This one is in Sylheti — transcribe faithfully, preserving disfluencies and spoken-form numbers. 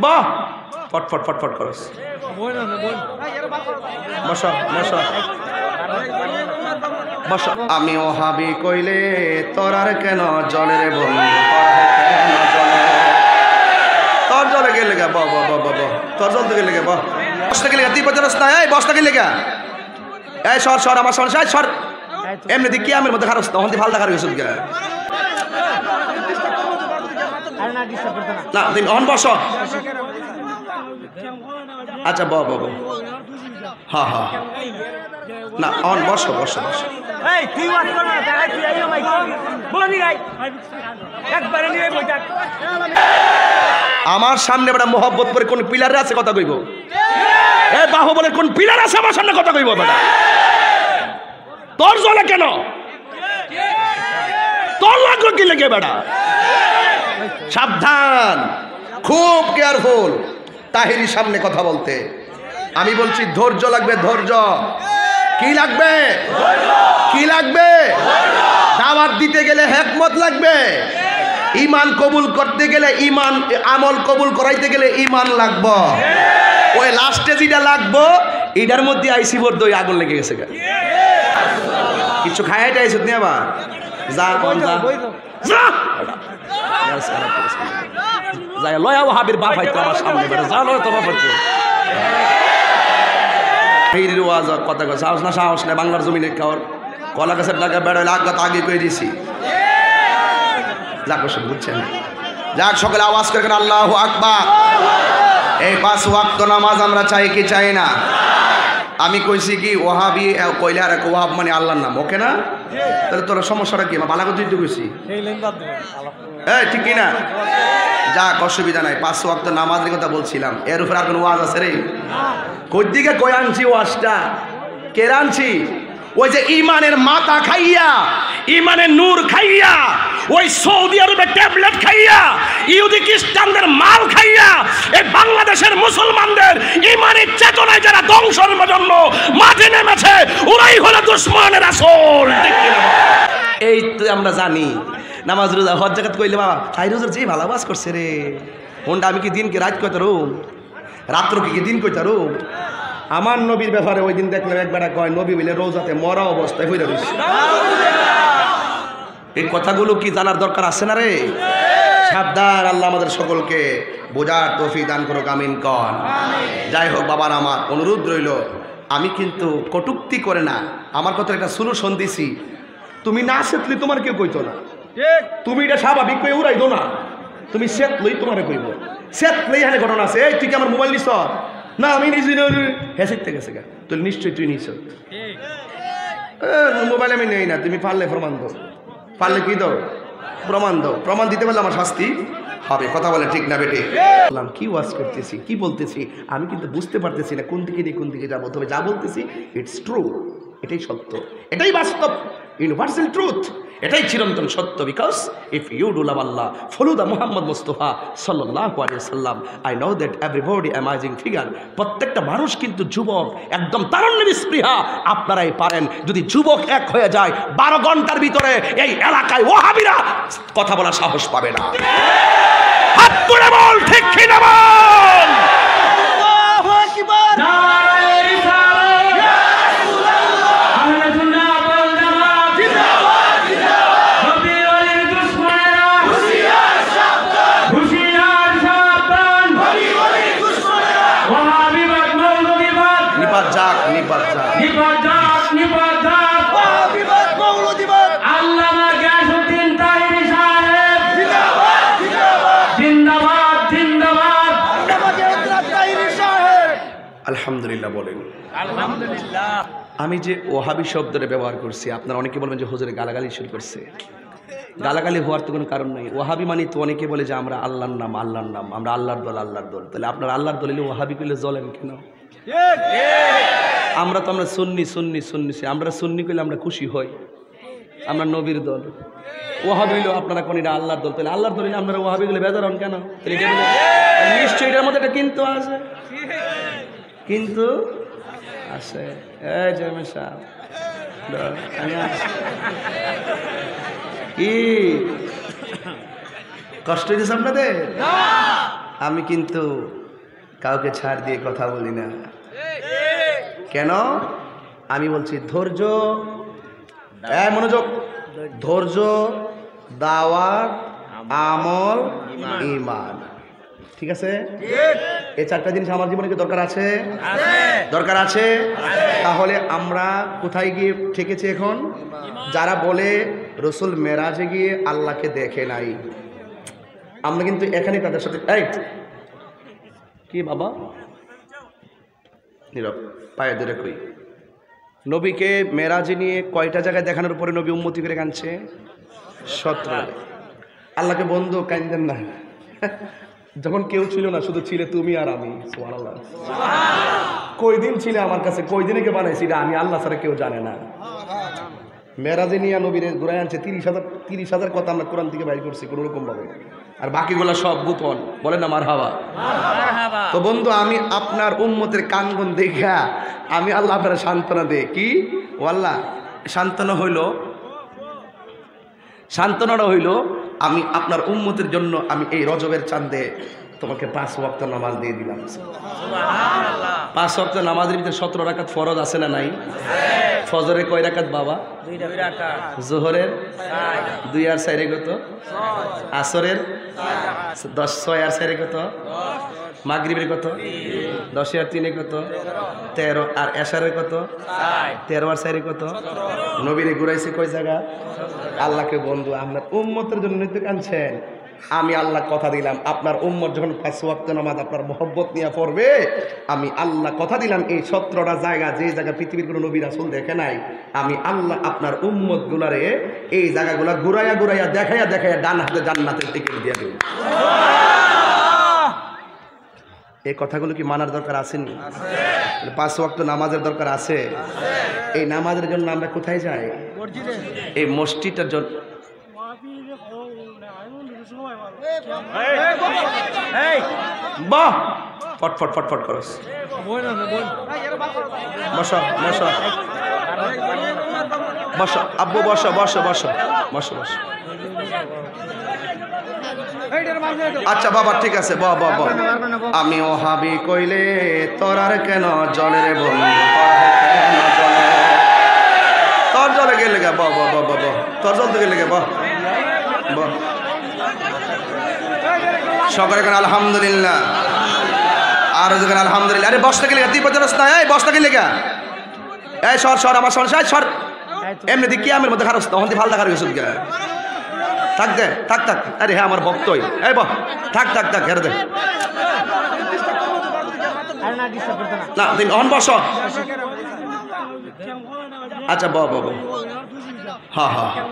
বাহ, ফট ফট ফট ফট করস। বসো, বসো। বসো। আমি ওহাবি কইলে তোর আর কেন জ্বলে রে বন্ধু, তোর আর কেন জ্বলে? তোর জ্বলে গেলে গা, বহ, বহ, বহ, বহ, বহ। তোর জ্বলতে গেলে গা, বহ। বসতে গেলে গা, তুই বলতে পারস না, এই বসতে গেলে গা। এই সর, সর, আমার সর, এই সর। এমনি দিকে আমার মধ্যে খারাপ, তখন তুই ফালতা খারাপ গেছিস গা। আরে না, ডিস্টার্ব করতে না। না, তুমি অন বসো। আচ্ছা, বহ, বহ, বহ। হ্যাঁ, হ্যাঁ। না, অন বসো, বসো, বসো। এই, তুই ওয়াজ কর না, এই, তুই আইও মাইক। বলো নি রাই। একবারে নিয়ে বইটা। আমার সামনে বেটা মোহব্বতপুরে কোন পিলারে আছে কথা কইব? এ, বাহুবলের কোন পিলার আছে আমার সামনে কথা কইব বেটা? তোর জ্বলে কেন? তোর লাগলো কি লেগে বেটা? সাবধান, খুব কেয়ারফুল তাহিরি সামনে কথা বলতে। আমি বলছি ধৈর্য লাগবে, ধৈর্য। কি লাগবে? কি লাগবে? দাওয়াত দিতে গেলে হেকমত লাগবে, ইমান কবুল করতে গেলে ইমান, আমল কবুল করাইতে গেলে ইমান লাগবো। ওই লাস্টে যেটা লাগবো, এটার মধ্যে আইসি ভর দই আগুন লেগে গেছে গা। কিছু খাইয়া টাইছত নি আবার? যা, কম যা। যা। যাই, লয়া ওহাবির বাপ আইতো আমার সামনে বেটা। যা, লয়া তো বাপ আইতো। এই রিওয়াজ আর কথা কয়, সাহস না, সাহস না, বাংলার জমিনে খাওয়ার। কলা গাছের ডাকে বেড়াইলে আঘাত আগে কই দিছি। যাক, ওসব বুঝছেন। যাক, সকলে আওয়াজ করে কেন আল্লাহু আকবার। এই পাঁচ ওয়াক্ত নামাজ আমরা চাই কি চাই না? আমি কইছি কি ওহাবি, এ, কইলে আর এক ওহাব মানে আল্লাহর নাম, ওকে না? তাহলে তোর সমস্যাটা কি? আমার বালা কথা তো কইছি। এই লাইন বাদ দে। এই, ঠিক কি না? যাক, অসুবিধা নাই, পাঁচ ওয়াক্ত নামাজের কথা বলছিলাম, এর উপর আর কোনো ওয়াজ আছে রে? কই দিকে কই আনছি ওয়াজটা? কে আনছি? ওই যে ইমানের মাথা খাইয়া, ইমানের নূর খাইয়া, ওই সৌদি আরবে ট্যাবলেট খাইয়া, ইহুদি খ্রিস্টানদের মাল খাইয়া, এই বাংলাদেশের মুসলমানদের ইমানি চেতনায় যারা ধ্বংসের জন্য মাঠে নেমেছে, ওরাই হলো দুশমনের আসল। ঠিক কি না? এই তো আমরা জানি, নামাজ রোজা হজ জাকাত কইলে বাবা, তাই রোজার যে ভালো বাস করছে রে। হোন্ডা আমি কি দিন কি রাত কইতারুম? রাত্র কি কি দিন কইতারুম? আমার নবীর ব্যাপারে ওই দিন দেখলাম এক বেটা কয়, নবী বলে রোজাতে মরা অবস্থায় হইয়া রইছে। এই কথাগুলো কি জানার দরকার আছে না রে? সাবধান, আল্লাহ আমাদের সকলকে বোঝার তৌফিক দান করুক, আমিন কন। যাই হোক, বাবার আমার অনুরোধ রইল, আমি কিন্তু কটূক্তি করে না, আমার কথার একটা সলিউশন দিছি। তুমি না সেতলে তোমার কেউ কইতো না। ঠিক। তুমি এটা স্বাভাবিক কই উড়াই দো না, তুমি সেতলেই তোমারে কইব। সেতলেই এখানে ঘটনা আছে। এই, তুই কি আমার মোবাইল নিছ? না, আমি নিজে নিয়ে হে শিখতে গেছে গা। তুই নিশ্চয়ই তুই নিছ। ঠিক। এ, মোবাইল আমি নেই না, তুমি পারলে প্রমাণ দাও। পারলে কি দাও? প্রমাণ দাও। প্রমাণ দিতে পারলে আমার শাস্তি হবে। কথা বলে ঠিক না বেটি? বললাম, কি ওয়াজ করতেছি, কি বলতেছি, আমি কিন্তু বুঝতে পারতেছি না কোন দিকে দিয়ে কোন দিকে যাবো। তবে যা বলতেছি, ইটস ট্রু, এটাই সত্য, এটাই বাস্তব, ইউনিভার্সাল ট্রুথ, এটাই চিরন্তন সত্য। Because if you do love Allah, follow the Muhammad Mustafa sallallahu alaihi wasallam. I know that everybody amazing figure, প্রত্যেকটা মানুষ কিন্তু যুবক, একদম তারুণ্যের স্পৃহা। আপনারাই পারেন, যদি যুবক এক হয়ে যায়, বারো ঘন্টার ভিতরে এই এলাকায় ওহাবিরা কথা বলার সাহস পাবে না। হাত তুলে বল, ঠিক কি না বল? আল্লাহু আকবার। নারায়ে রিসালাত। ইয়া রাসূলুল্লাহ। আহলে সুন্নাত ওয়াল জামাত। জিন্দাবাদ, জিন্দাবাদ। রবিউল আলীর দুশমনেরা। হুঁশিয়ার সাবধান। হুঁশিয়ার সাবধান। রবিউল আলীর দুশমনেরা। ওয়াহাবিবাদ, মৌলভীবাদ। নিপাত যাক, নিপাত যাক। নিপাত যাক, নিপাত যাক। ওয়াহাবিবাদ, মৌলভীবাদ। আল্লামা গিয়াসউদ্দিন তাহিরি সাহেব। জিন্দাবাদ, জিন্দাবাদ। জিন্দাবাদ, জিন্দাবাদ। আল্লামা গিয়াসউদ্দিন তাহিরি সাহেব। আলহামদুলিল্লাহ বলেন। আলহামদুলিল্লাহ। আমি যে ওহাবি শব্দটা ব্যবহার করছি, আপনারা অনেকে বলবেন যে হুজুরে গালাগালি শুরু করছে। গালাগালি হওয়ার তো কোনো কারণ নেই। ওহাবি মানে তো অনেকে বলে যে আমরা আল্লাহর নাম, আল্লাহর নাম, আমরা আল্লাহর দল, আল্লাহর দল। তাহলে আপনারা আল্লাহর দল হইলে ওহাবি কইলে জ্বলেন কেন? আমরা তো, আমরা সুন্নি, সুন্নি, সুন্নি, সুন্নি। আমরা সুন্নি কইলে আমরা খুশি হই, আমরা নবীর দল। ওহাবি হইলো আপনারা কোন, এটা আল্লাহর দল। তাহলে আল্লাহর দল হইলে আপনারা ওহাবি গুলো বেজার হন কেন? তাহলে এটা বলে, নিশ্চয়ই এটার মধ্যে একটা কিন্তু আছে, কিন্তু আছে। এই যে আমি সাহেব, আমি আছি। কি কষ্ট হইতেছে আপনাদের? আমি কিন্তু কাউকে ছাড় দিয়ে কথা বলি না। কেন? আমি বলছি ধৈর্য, এই মনোযোগ, ধৈর্য, দাওয়াত, আমল, ইমান। ঠিক আছে? এই চারটা জিনিস আমার জীবনে কি দরকার আছে? দরকার আছে। তাহলে আমরা কোথায় গিয়ে ঠেকেছি এখন? যারা বলে রসুল মেরাজে গিয়ে আল্লাহকে দেখে নাই, আমরা কিন্তু এখানে তাদের সাথে, এই কি বাবা, নীরব, পায়ে ধরে কই, নবীকে মেরাজে নিয়ে কয়টা জায়গায় দেখানোর পরে নবী উম্মতি করে কাঁদছে? সতেরো। আল্লাহকে বন্ধু কান্দেন না। যখন কেউ ছিল না, শুধু ছিলে তুমি আর আমি। সুবহানাল্লাহ। কয়দিন ছিলে আমার কাছে, কয়দিনে কে বানাইছি, এটা আমি আল্লাহ ছাড়া কেউ জানে না। মেরাজে নিয়ে নবীরে ঘুরাই আনছে, তিরিশ হাজার, তিরিশ হাজার কথা আমরা কোরআন থেকে বাইর করছি কোনো রকম ভাবে, আর বাকিগুলা সব গোপন। বলেন না মারহাবা। তো বন্ধু, আমি আপনার উম্মতের কান্দন দেখা আমি আল্লাহ আপনারা সান্ত্বনা দেই। কি? ও আল্লাহ, সান্ত্বনা হইল, সান্ত্বনাটা হইল, আমি আপনার উম্মতের জন্য আমি এই রজবের চাঁদে তোমাকে পাঁচ ওয়াক্ত নামাজ দিয়ে দিলাম। পাঁচ ওয়াক্ত নামাজের ভিতরে সতেরো রাকাত ফরজ আছে না নাই? ফজরে কয় রাকাত বাবা? জোহরের দুই আর চাইরে কত? আসরের দশ, ছয় আর চাইরে কত? মাগরিবের কত? দশে আর তিনে কত? তেরো। আর এশারের কত? তেরো আর চাইরে কত? নবীরে ঘুরাইছে কয় জায়গা? আল্লাহকে বন্ধু, আপনার উম্মতের জন্য তো কানছেন। আমি আল্লাহ কথা দিলাম, আপনার উম্মত যখন পাঁচ ওয়াক্ত নামাজ আপনার মহব্বত নিয়ে পড়বে, আমি আল্লাহ কথা দিলাম, এই সতেরোটা জায়গা, যে জায়গা পৃথিবীর কোনো নবী রাসূল দেখে নাই, আমি আল্লাহ আপনার উম্মত গুলারে এই জায়গাগুলা ঘুরাইয়া ঘুরাইয়া দেখাইয়া দেখাইয়া ডান হাতে জান্নাতের টিকিট দিয়ে দেব। এই কথাগুলো কি মানার দরকার আছে নি? তাহলে পাঁচ ওয়াক্ত নামাজের দরকার আছে। এই নামাজের জন্য আমরা কোথায় যাই? এই মসজিদটার জন্য। বাহ, ফটফট ফটফট করস। বসো, বসো। বসো আব্বু, বসো, বসো, বসো। বসো, বসো। আচ্ছা বাবা, ঠিক আছে, বহ, বহ, বহ। আমি ওহাবি কইলে তোর আর কেন জ্বলে রে বন্ধু, তোর আর কেন জ্বলে? তোর জ্বলে গেলে গা, বহ, বহ, বহ, বহ, বহ। তোর জ্বলতে গেলে গা, বহ, বহ। সকলে এখন আলহামদুলিল্লাহ, আর যখন আলহামদুলিল্লাহ। আরে বসতে গেলে গা, তুই বলতে পারস না, এই বসতে গেলে গা। এই সর, সর, আমার সর, এই সর। এমনি দিয়ে কিয়ামের মধ্যে খারস, তখন তুই ফালতা খারস গেছিস গা। থাক দে, থাক, থাক। আরে হ্যাঁ, আমার ভক্তই। এই বহ, থাক, থাক, থাক, হেরে দে। না, তুই অন বস। আচ্ছা, বহ, বহ, বহ। হ্যাঁ, হ্যাঁ, হ্যাঁ।